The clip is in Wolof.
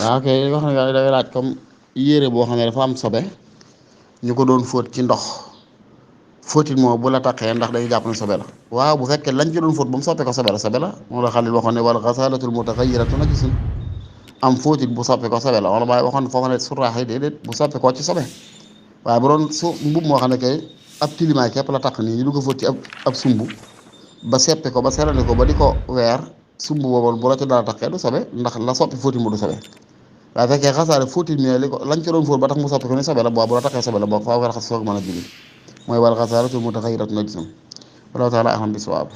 waaw kay wax na da ngay laaj comme yére boo xam ne dafa am sobe ñu ko doon fóot ci ndox fóotit moom bu la taqee ndax day jàpp ne sobe la waaw bu fekkee lañ ci doon fóot ba mu soppee ko sobe la moom la Xalil waxoon ne wal xasalatul mutaxayyiratu najisun am fóotit bu soppee ko sobe la wala baay waxoon foofu ne suraax yi déedéet bu soppee koo ci sobe waaye bu doon su mbub moo xam ne kay ab tilimaay képp la taq nii ñu du ko fóot ci ab sumb ba seppi ko ba serani ko ba di ko weer sumb boobu bu la ci dara taqee du sobe ndax la soppi fóotit mu du sobe waaye fekkee xasaale fóotit mi li ko lañ ci doon fóot ba tax mu soppi ko ni sobe la boobu bu la taqee sobe la boo faaw nga raxas soog mën a julli mooy wal xasaalatul mutaxayyiratu najisun wallahu taala ahlam bi sawaab